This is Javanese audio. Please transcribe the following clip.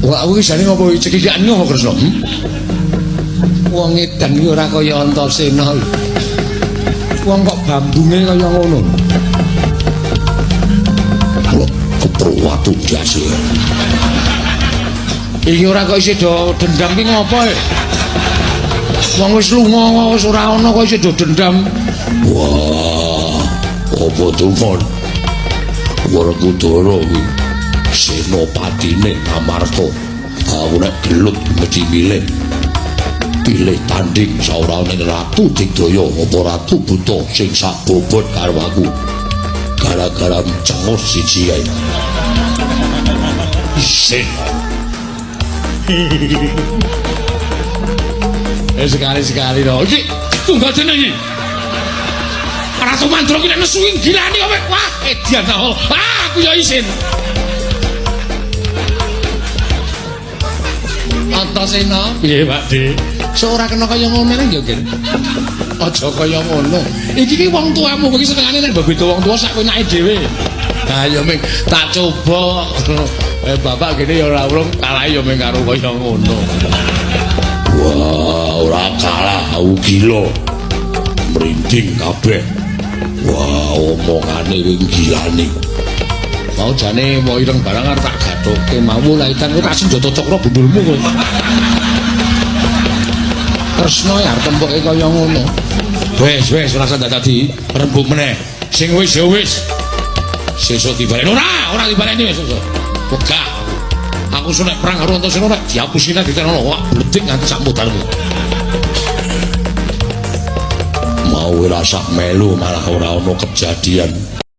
Wah, aku iki jane ngopo cekikikan ngopo Kresna? Wong edan iki ora kaya Antasena lho. Wong kok bambunge kaya ngono. Kok keprowatu jase. Iki ora kok isih do dendam ki ngopo e? Wong wis lunga wis ora ana kok isih do dendam. Wah, apa tumon? Werkudara kuwi senopatine Amarta. Aku nek gelut mesti milih. Pilih tanding saorane Ratu Digdaya apa Ratu Buta sing sak bobot karo aku. Gara-gara cengus siji ae. Isin. Eh sekali-sekali lho. Iki tunggal dene iki. Ratu Mandra ki nek nesu gilani kowe. Wah, edian ta. Ah, aku ya isin. Antasena, piye Pak De? Sok ora kena kaya ngono ya, Gen. Aja kaya ngono. Iki ki wong tuamu, kowe iki senengane nek mbok beda wong tuwa sak penake dhewe. Ha ya ming tak coba. Eh bapak gene ya ora urung kalah ya ming karo kaya ngono. Wah, ora kalah aku gila. Merinding kabeh. Wah, omongane kuwi gilani. Mau jane mau ireng barang arep tak gathuke mau laitan kowe tak senjata cakra gundulmu kowe. Kresna ya arep tempoke kaya ngono. Wis wis ora usah dadi rembug meneh. Sing wis ya wis. Sesuk dibaleni ora, ora dibaleni wis sesuk. Wegah aku. Aku sok nek perang karo Antasena nek diapusine ditenono wah bledik nganti sak modalmu. Mau ora sak melu malah ora ono kejadian.